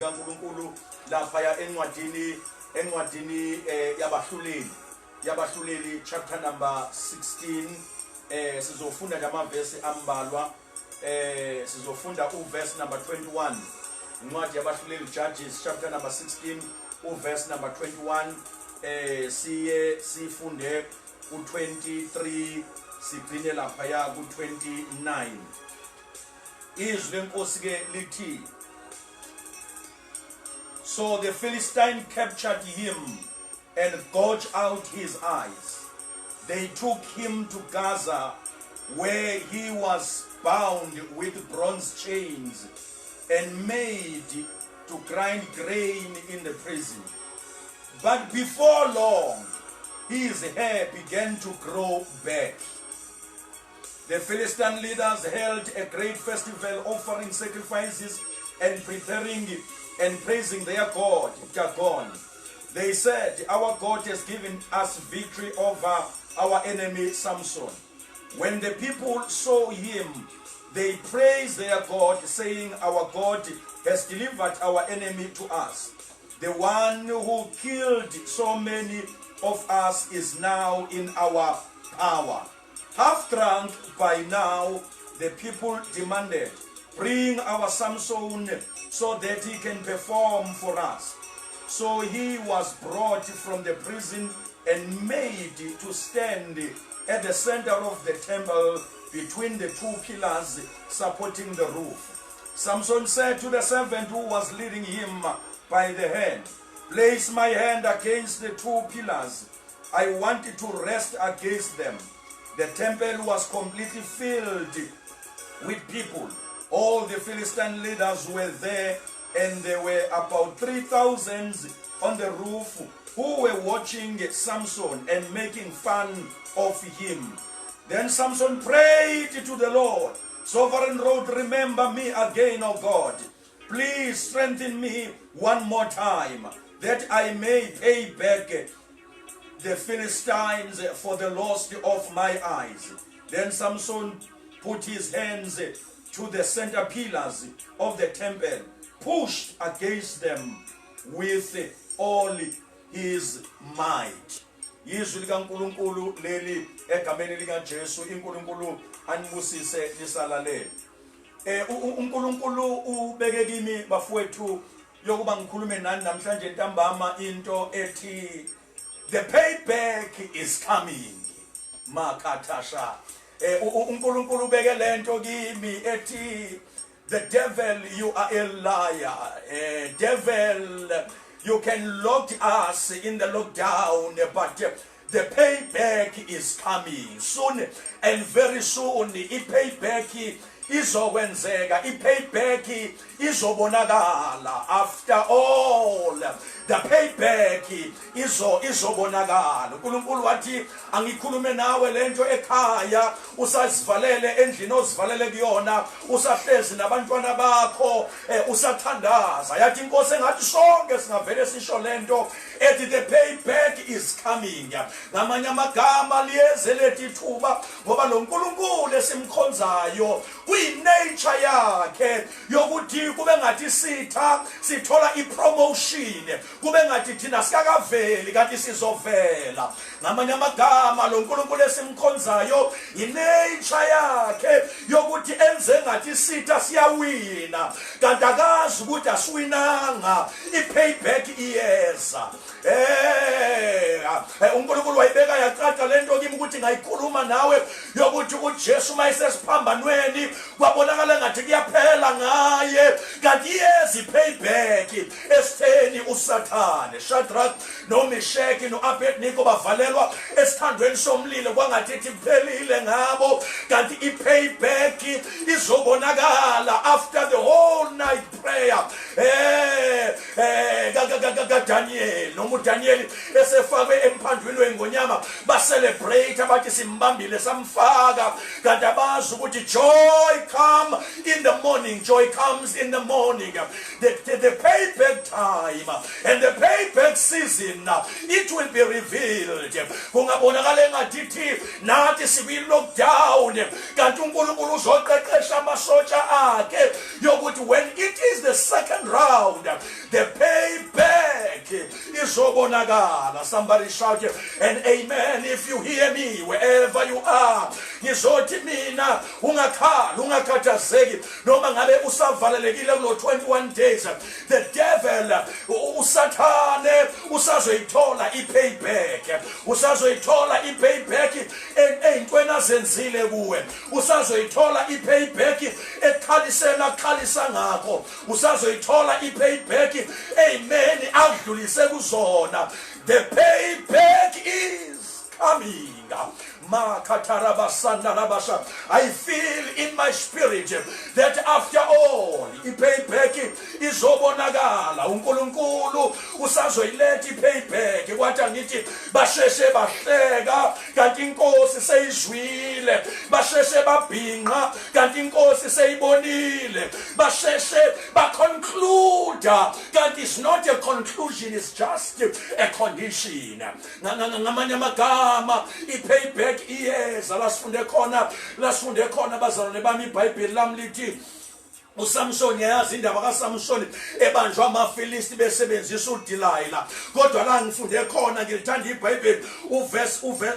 likaNkulunkulu laphaya encwadini yabahluleli, yabahluleli chapter number 16. Sizofunda nje amavesi ambalwa. Sizofunda uverse number 21, incwadi yabahluleli, Judges chapter number 16, uverse number 21, siye sifunde u23, sigcine laphaya ku29. Izwi lenkosi ke lithi, "So the Philistine captured him and gouged out his eyes. They took him to Gaza, where he was bound with bronze chains and made to grind grain in the prison. But before long, his hair began to grow back. The Philistine leaders held a great festival, offering sacrifices and preparing and praising their god, Dagon. They said, 'Our God has given us victory over our enemy Samson.' When the people saw him, they praised their God, saying, 'Our God has delivered our enemy to us. The one who killed so many of us is now in our power.' Half drunk by now, the people demanded, 'Bring our Samson so that he can perform for us.' So he was brought from the prison and made to stand at the center of the temple between the two pillars supporting the roof. Samson said to the servant who was leading him by the hand, 'Place my hand against the two pillars. I want to rest against them.' The temple was completely filled with people. All the Philistine leaders were there, and there were about 3,000 on the roof who were watching Samson and making fun of him. Then Samson prayed to the Lord, 'Sovereign Lord, remember me again, O God. Please strengthen me one more time, that I may pay back the Philistines for the loss of my eyes.' Then Samson put his hands to the center pillars of the temple, pushed against them with all his might." Yizwi likaNkulunkulu leli egameni likaJesu. INkulunkulu anibusise nisalalele. UNkulunkulu ubeke kimi, bafowethu, yokuba ngikhulume nani namhlanje ntambama into ethi "The payback is coming." Makathasha. UNkulunkulu ubeke lento kimi ethi, "The devil, you are a liar. Devil, you can lock us in the lockdown, but the payback is coming soon and very soon. I-payback izokwenzeka, i-payback izobonakala. After all, the payback izobonakala." UNkulunkulu wathi angikhulume nawe lento ekhaya, usazivalele endlini ozivalele kuyona, usahlezi nabantwana bakho, usathandaza. Yathi inkosi engathi sonke singavele sisho lento ethi, "The payback is coming." Ngamanye amagama, liyeze lethi ithuba, ngoba lo nkulunkulu esimkhonzayo kuyi-nature yakhe yokuthi kube ngathi sitha sithola i-promotion, kube ngathi thina sikakaveli kanti sizovela. Ngamanye amagama, lo nkulunkulu esimkhonzayo, i-nature yakhe yokuthi enze ngathi sitha siyawina, kanti akazi ukuthi asiwinanga, i-payback iyeza. UNkulunkulu wayibeka yacaca lento kimi ukuthi ngayikhuluma nawe, yokuthi uJesu mayesesiphambanweni kwabonakala ngathi kuyaphela ngaye, kanti iyeza i-payback esitheni uSathane. Shadrach noMeshach noAbednego bavalelwa esithandweni somlilo, kwangathi ithi kuphelile ngabo, kanti i-payback izobonakala after the whole night prayer. kaDaniel, noma uDaniel esefakwe emphandwini wengonyama, ba-celebrate, abathi simbambile, samfaka, kanti abazi ukuthi joy come in the morning. Joy comes in the morning. The payback time and the payback season, it will be revealed. Kungabonakala engathi nathi sikwi-lockdown, kanti uNkulunkulu uzoqeqesha amasotsha akhe yokuthi when it is the second round, the payback izobonakala. Somebody shout and amen if you hear me, wherever you are. Ngizothi mina, ungakhala, ungakhathazeki, noma ngabe usavalelekile kulo 21 days. The devil, usathane, usazoyithola i-payback, usazoyithola i-payback ey'ntweni azenzile kuwe, usazoyithola i-payback ekukhaliseni akukhalisa ngakho, usazoyithola i-payback ey'meni akudlulise kuzona. The payback is coming. Makatharabasanda. I feel in my spirit that after all, i-payback izobonakala. UNkulunkulu usazoyiletha i-payback. Kwathi angithi basheshe bahleka, kanti inkosi seyizwile. Basheshe babhinqa, kanti inkosi seyibonile. Basheshe ba-conclude, kanti it's not a conclusion, it's just a condition. Ngamanye amagama, i-payback iyeza. La sifunde khona, bazalwane bami, iBhayibheli lami lithi uSamson, yayazi indaba kaSamson ebanjwa amaFilisti besebenzisa uDelilah. Kodwa la ngifunde khona, ngilithanda iBhayibheli,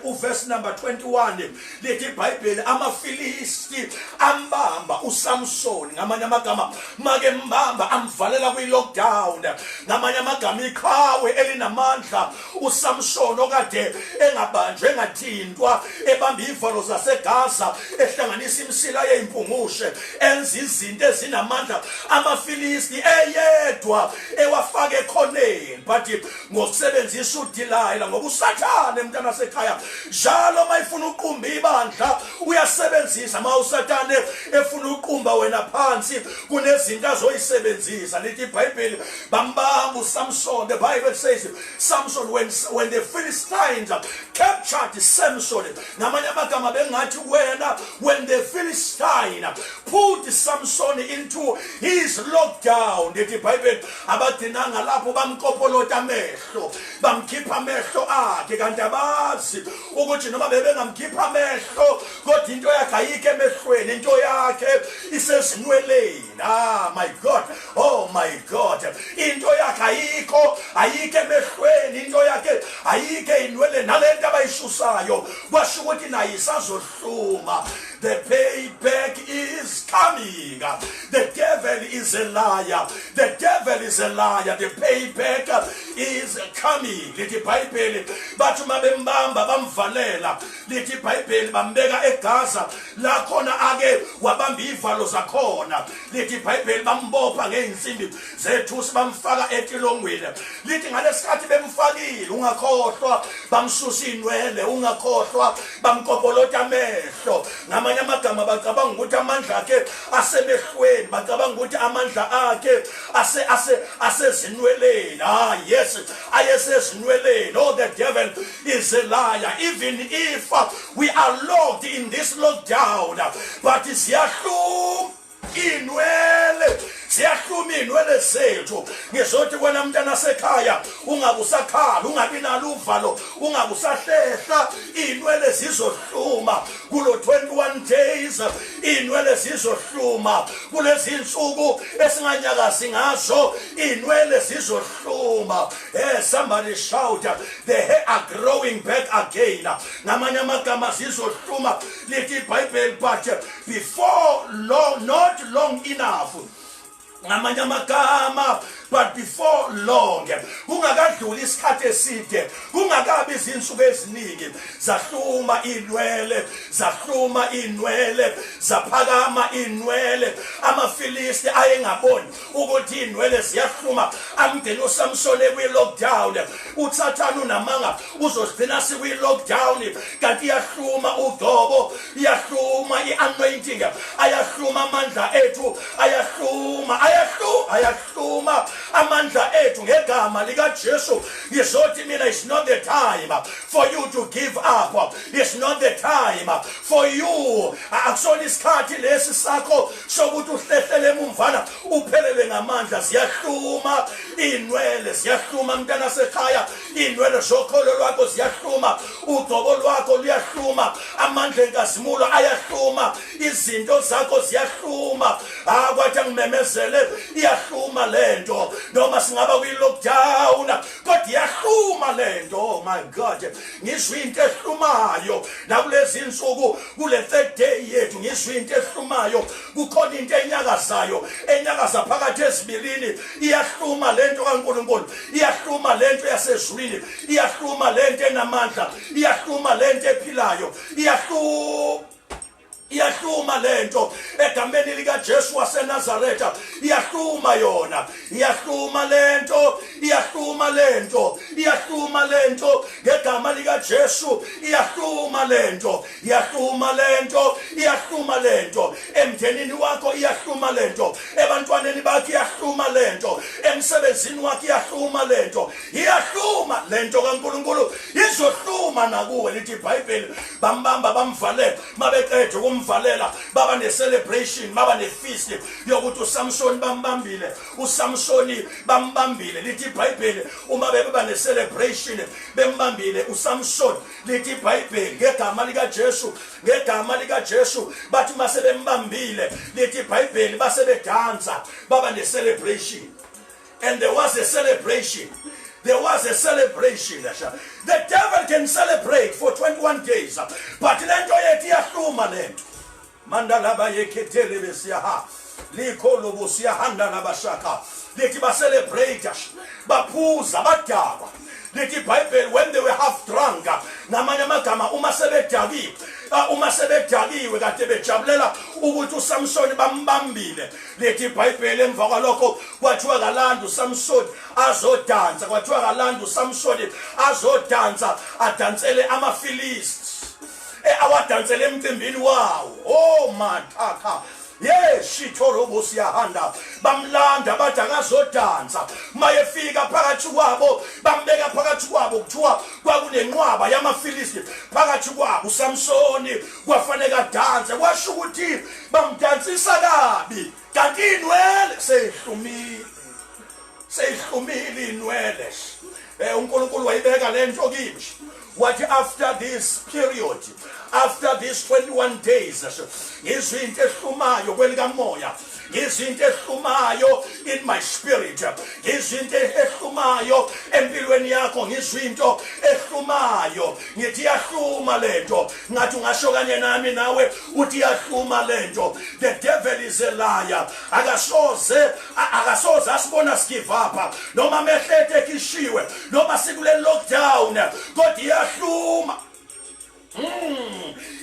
uverse number 21, lithi iBhayibheli amaFilisti ambamba uSamson. Ngamanye amagama, make mbamba, amvalela kwi-lockdown. Ngamanye amagama, iqhawe elinamandla uSamson, okade engabanjwe, engathintwa, ebamba ivalo zaseGaza, ehlanganisa imisila yezimpungushe, enza izinto ezinamandla, amaFilisti eyedwa ewafaka ekhoneni, but ngokusebenzisa uDelilah. Ngoba uSathane, mntana sekhaya, njalo mayifuna uqumba ibandla uyasebenzisa. Ma uSathane efuna uqumba wena phansi, kunezinto azoyisebenzisa. Lithi iBhayibheli bambamba uSamson. The Bible says Samson, when the Philistines captured Samson, ngamanye amagama bengathi wena, when the Philistine put Samson into his lockdown, lithi iBhayibheli abagcinanga lapho, bamkopolota amehlo, bamkhipha amehlo akhe, kanti abazi ukuthi noma bebengamkhipha amehlo, kodwa into yakhe ayikho emehlweni, into yakhe isezinweleni. Ah, my God, oh my God! Into yakhe ayikho emehlweni, into yakhe ayikho ey'nweleni. Nalento abayisusayo, kwasho ukuthi naye isazohluma. The payback is coming. The devil is a liar, the devil is a liar. The payback is coming. Lithi iBhayibheli bathi uma bembamba, bamvalela, lithi iBhayibheli bambeka eGaza, la khona ake wabamba ivalo zakhona. Lithi iBhayibheli bambopha ngey'nsimbi zethusi, bamfaka etilongweni. Lithi ngalesikhathi bemfakile, ungakhohlwa, bamsusa iy'nwele, ungakhohlwa, bamkopolota amehlo. Ngamanye amagama, bacabanga ukuthi amandla akhe asemehlweni, bacabanga ukuthi amandla akhe asezinweleni. Ah yes, ayesezinweleni. Oh, the devil is a liar. Even if we are locked in this lockdown, but siyahluma inwele, ziyahluma iy'nwele zethu. Ngizothi wena mntana sekhaya, ungabe usakhala, ungabi nalo uvalo, ungabe usahlehla. Iy'nwele zizohluma kulo 21 days, iy'nwele zizohluma kulezi nsuku esinganyakazi ngazo, iy'nwele zizohluma. Somebody shout, "The hair are growing back again." Ngamanye amagama, zizohluma. Lithi iBhayibheli, but before long, not long enough, ngamanye amagama, but before long, kungakadluli isikhathi eside, kungakabi izinsuku eziningi, zahluma inwele, zahluma inwele, zaphakama inwele. AmaFilisti ayengaboni ukuthi inwele ziyahluma, amgcina uSamson ekwi-lockdown. Uthathana unamanga, uzosigcina sikwi-lockdown, kanti iyahluma ugcobo, iyahluma i-anointing, ayahluma amandla ethu, ayahluma, ayahluma, ayahluma amandla. ethu ngegama likaJesu. Ngizothi mina, it's not the time for you to give up. It's not the time for you. Akusona isikhathi lesi sakho sokuthi uhlehlele emumvana, uphelele ngamandla. Ziyahluma inwele, ziyahluma, mntana sekhaya. Inwele zokholo lwakho ziyahluma, ugcobo lwakho luyahluma, amandla enkazimulo ayahluma, izinto zakho ziyahluma. Ah, kwathi angimemezele, iyahluma lento. Noma singaba kwi-lockdown, kodwa iyahluma lento. Oh my God, ngizwe into ehlumayo nakulezi insuku, kule third day yethu. Ngizwe into ehlumayo, kukhona into enyakazayo, enyakaza phakathi ezibilini. Iyahluma lento kaNkuluNkulu, iyahluma lento yasezulwini, iyahluma lento enamandla, iyahluma lento ephilayo, iyahluma, iyahluma lento egameni likaJesu waseNazaretha. Iyahluma yona, iyahluma lento, iyahluma lento, iyahluma lento ngegama likaJesu. Iyahluma lento, iyahluma lento, iyahluma lento emndenini wakho, iyahluma lento ebantwaneni bakho, iyahluma lento emsebenzini wakho, iyahluma lento, iyahluma lento kaNkuluNkulu, izohluma nakuwe. Lithi iBhayibheli bambamba, bamvalela. Mabeqeda ukumvalela, baba ne-celebration, baba ne-feast yokuthi uSamsoni bambambile, uSamsoni bambambile. Lithi iBhayibheli uma beba ne-celebration bembambile uSamsoni, lithi iBhayibheli ngegama likaJesu, ngegama likaJesu, bathi mase bembambile, lithi iBhayibheli base bedansa, baba ne-celebration. And there was a celebration. There was a celebration. The devil can celebrate for 21 days, but lento yethu iyahluma lento. Mandalaba yekhethele besiyaha likholo busiyahanda nabashaka. Lithi ba-celebrate, baphuza, badakwa. Lithi iBhayibheli when they were half drunk, ngamanye amagama uma sebedakiwe, uma sebedakiwe kade bejabulela ukuthi uSamson bambambile, lithi iBhayibheli emva kwalokho kwathiwa kalanda uSamson azodansa, kwathiwa kalanda uSamson azodansa, adansele amaFilisti, awadansele emcimbini wawo. Oh mataka yeshithorobosiyahanda, bamlanda, bathi akazodansa. Mayefika phakathi kwabo, bambeka phakathi kwabo. Kuthiwa kwakunenqwaba yamaFilisti phakathi kwabo. uSamsoni kwafaneka adanse, kwasho ukuthi bamdansisa kabi, kanti inwele seyihlumile, seyihlumile inwele. UNkulunkulu wayibeka lento kimi, wathi after this period, after this 21 days, ngizwe into ehlumayo kwelikamoya, ngizwe into ehlumayo in my spirit, ngizwe into ehlumayo empilweni yakho, ngizwe into ehlumayo. Ngithi iyahluma lento. Ngathi ungasho kanye nami nawe, uthi iyahluma lento. The devil is a liar. Akasoze, akasoze asibona sigive up, noma mehlete ekhishiwe, noma sikule lockdown, kodwa iyahluma.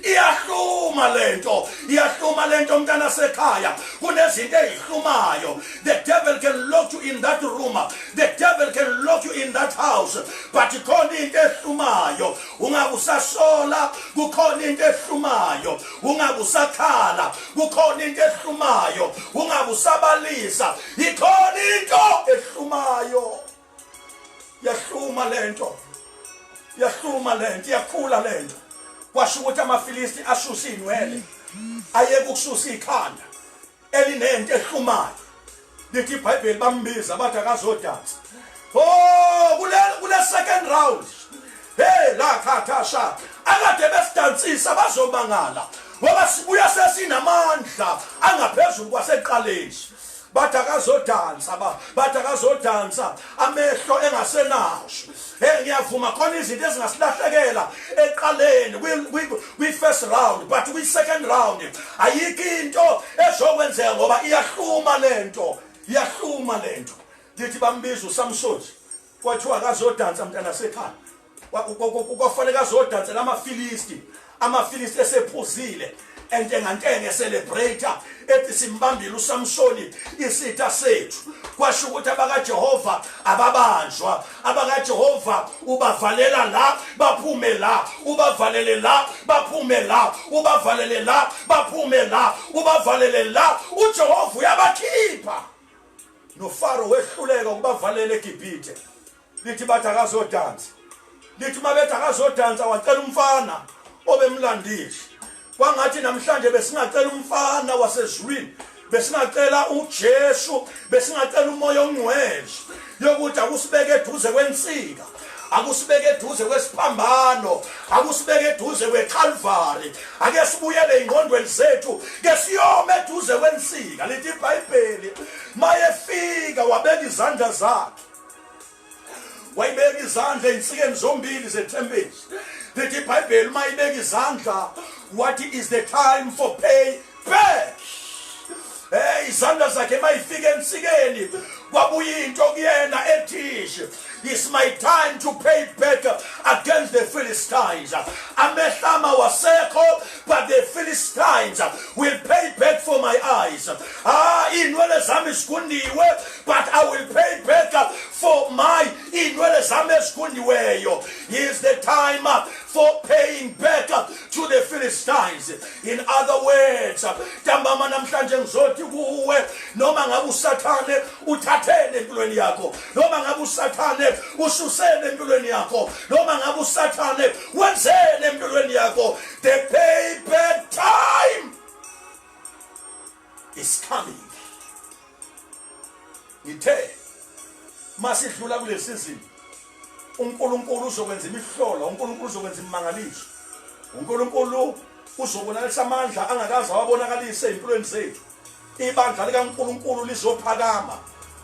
Iyahluma lento, iyahluma lento, mntana sekhaya. Kunezinto ezihlumayo. The devil can lock you in that room. The devil can lock you in that house. But ikhona into ehlumayo. Ungabe usasola, kukhona into ehlumayo. Ungabe usakhala, kukhona into ehlumayo. Ungabe usabalisa, ikhona into ehlumayo. Yahluma lento. Yahluma lento, iyakhula lento. Kwasho ukuthi amaFilisti asusa inwele, ayeke ukususa ikhanda elinento ehlumayo. Lithi iBhayibheli bambiza, bathi akazodansa. Oh, kule second round, hey, la khathasha akade besidansisa bazomangala, ngoba sibuya sesinamandla angaphezulu kwaseqaleni. Bathi akazodansa, bathi akazodansa, amehlo engasenawo. Hey, ngiyavuma, khona izinto ezingasilahlekela eqaleni kwi first round, but kwi second round ayikho into ezokwenzeka, ngoba iyahluma lento, iyahluma lento. Lithi bambiza uSamson, kwathiwa akazodansa, mntana sekhaya. Kwafanele azodansela amaFilisti, amaFilisti esephuzile, entengantenge, celebrate, ethi simbambile uSamsoni, isitha sethu. Kwasho ukuthi abakaJehova ababanjwa. AbakaJehova ubavalela la, baphume la, ubavalele la, baphume la, ubavalele la, baphume la, ubavalele la, uJehova uyabakhipha. noFaro wehluleka ukubavalela eGibhithe. Lithi bathi akazodansa, lithi mabethi akazodansa wacela umfana obemlandile. Kwangathi namhlanje besingacela umfana wasezulwini, besingacela uJesu, besingacela uMoya oNgcwele yokuthi akusibeke eduze kwensika, akusibeke eduze kwesiphambano, akusibeke eduze kweCalvary. Ake sibuyele ey'ngqondweni zethu, ke siyome eduze kwensika. Lithi iBhayibheli mayefika wabeka izandla zakhe, wayibeka izandla ey'nsikeni zombili zethempeli. Lithi iBhayibheli uma ibeka izandla wathi is the time for pay back. Hey, izandla zakhe mayifika ensikeni kwabuya into kuyena ethi it's my time to pay back against the Philistines. Amehlo ami awasekho, but the Philistines will pay back for my eyes. Ah, inwele zami zigundiwe, but I will pay back for my inwele zami ezigundiweyo. Is the time for paying back to the Philistines. In other words, ntambama namhlanje ngizothi kuwe, noma ngabe uSathane uthathene empilweni yakho, noma ngabe uSathane ususene empilweni yakho, noma ngabe uSathane wenzene empilweni yakho, the payback time is coming. Ngithe masidlula kule season, uNkulunkulu uzokwenza imihlolo, uNkulunkulu uzokwenza imimangaliso, uNkulunkulu uzobonakalisa amandla angakaze awabonakalise empilweni zethu. Ibandla likaNkulunkulu lizophakama,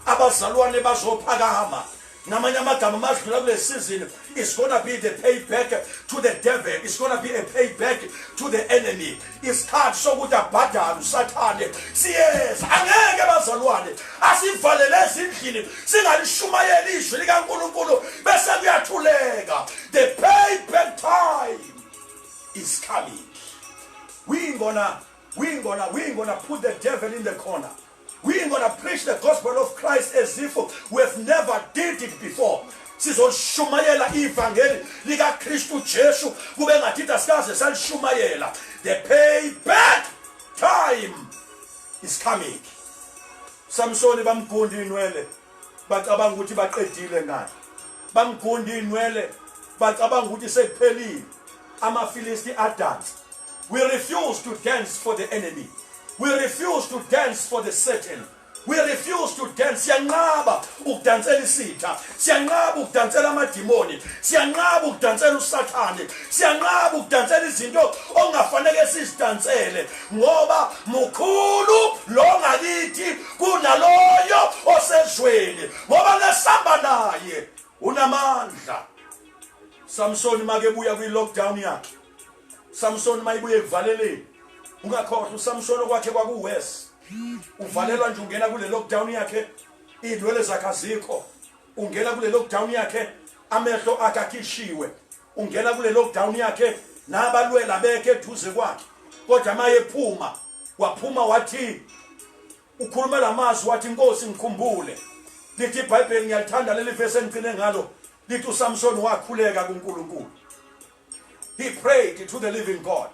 abazalwane bazophakama. Ngamanye amagama, masidlula kule season, it's gonna be the payback to the devil, it's gonna be a payback to the enemy. Isikhathi sokuthi abhadale uSathane siyeza. Angeke bazalwane asivalele ezindlini singalishumayeli izwi likaNkulunkulu bese kuyathuleka. The payback time is coming. We ain't gonna put the devil in the corner. We ain't gonna preach the gospel of Christ as if we've never did it before. Sizoshumayela ivangeli likaKristu Jesu kube ngathi asikaze salishumayela. The payback time is coming. Samsoni bamgunda inwele, bacabanga ukuthi baqedile ngaye. Bamgunda inwele, bacabanga ukuthi sekuphelile. AmaFilisti adansa. We refuse to dance for the enemy. We refuse to dance for the Satan. We refuse to dance. Siyanqaba ukudansela isitha, siyanqaba ukudansela amadimoni, siyanqaba ukudansela uSathane, siyanqaba ukudansela izinto okungafanele sizidansele, ngoba mukhulu lo ngakithi kunaloyo osezweni, ngoba lesihamba naye unamandla. Samson make buya kwi-lockdown yakhe, Samson mayibuye ekuvaleleni, ungakhohlwa uSamson okwakhe kwakuwes uvalelwa nje, ungena kule lockdown yakhe iy'nwele zakhe azikho, ungena kule lockdown yakhe amehlo akhe akhishiwe, ungena kule lockdown yakhe nabalwela bekhe eduze kwakhe. Kodwa maye ephuma, waphuma wathi ukhuluma lamazwi, wathi, "Inkosi, ngikhumbule." Lithi iBhayibheli, ngiyalithanda leli verse engigcine ngalo, lithi uSamson wakhuleka kuNkulunkulu. He prayed to the living God.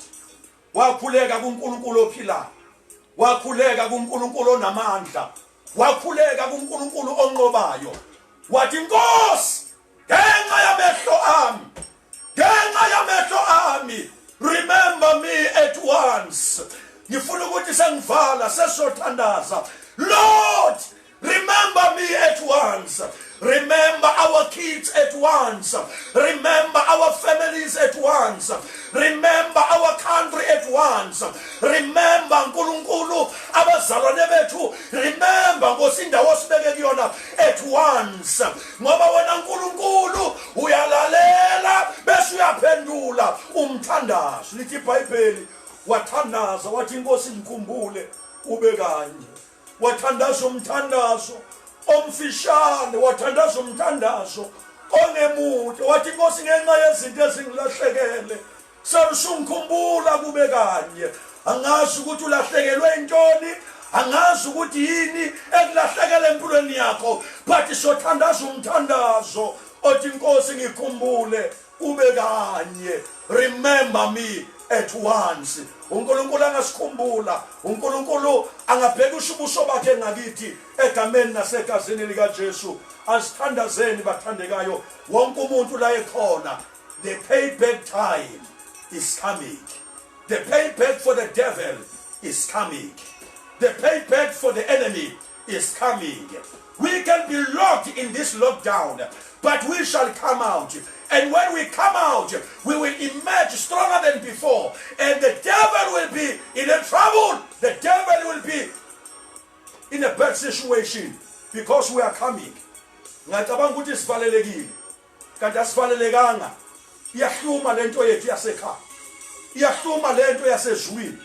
Wakhuleka kuNkulunkulu ophilayo, wakhuleka kuNkulunkulu onamandla, wakhuleka kuNkulunkulu onqobayo. Wathi, "Nkosi, ngenxa yamehlo ami, ngenxa yamehlo ami, remember me at once." Ngifuna ukuthi sengivala sesothandaza, Lord, remember me at once. Remember our kids at once. Remember our families at once. Remember our country at once. Remember, Nkulunkulu, abazalwane bethu. Remember, Nkosi, indawo osibeke kuyona at once. Ngoba wena Nkulunkulu uyalalela bese uyaphendula umthandazo. Lithi iBhayibheli wathandaza wathi, "Inkosi, ngikhumbule ube kanye." Wathandaza umthandazo omfishane, wathandaza umthandazo ongemude, wathi, "Inkosi, ngenxa yezinto ezingilahlekele, salusungikhumbula kube kanye." Angazi ukuthi ulahlekelwe intoni, angazi ukuthi yini ekulahlekele empilweni yakho, but sothandaza umthandazo othi, "Inkosi, ngikhumbule." Kube kanye. Remember me at once. UNkulunkulu angasikhumbula, uNkulunkulu angabheka ubuso bakhe ngakithi egameni nasegazini likaJesu. Asithandazeni, bathandekayo, wonke umuntu la ekhona. The payback time is coming. The payback for the devil is coming. The payback for the enemy is coming. We can be locked in this lockdown, but we shall come out. And when we come out, we will emerge stronger than before. And the devil will be in a trouble. The devil will be in a bad situation because we are coming. Ngacabanga ukuthi sivalelekile, kanti asivalelekanga. Iyahluma lento yethu yasekhaya, iyahluma lento yasezulwini.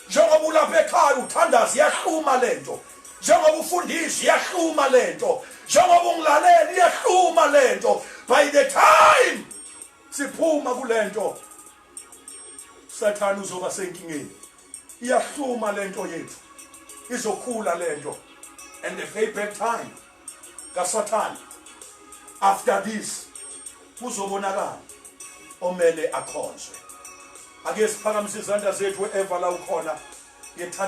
Njengoba ulapha ekhaya uthandaza, iyahluma lento. Njengoba ufundisa, iyahluma lento. Njengoba ungilalela, iyahluma lento. By the time siphuma kulento, Sathane uzoba senkingeni. Iyahluma lento yethu, izokhula lento. And the payback time kaSathane after this, kuzobonakala omele akhonzwe. Ake siphakamise izandla zethu wherever la ukhona, ngithanda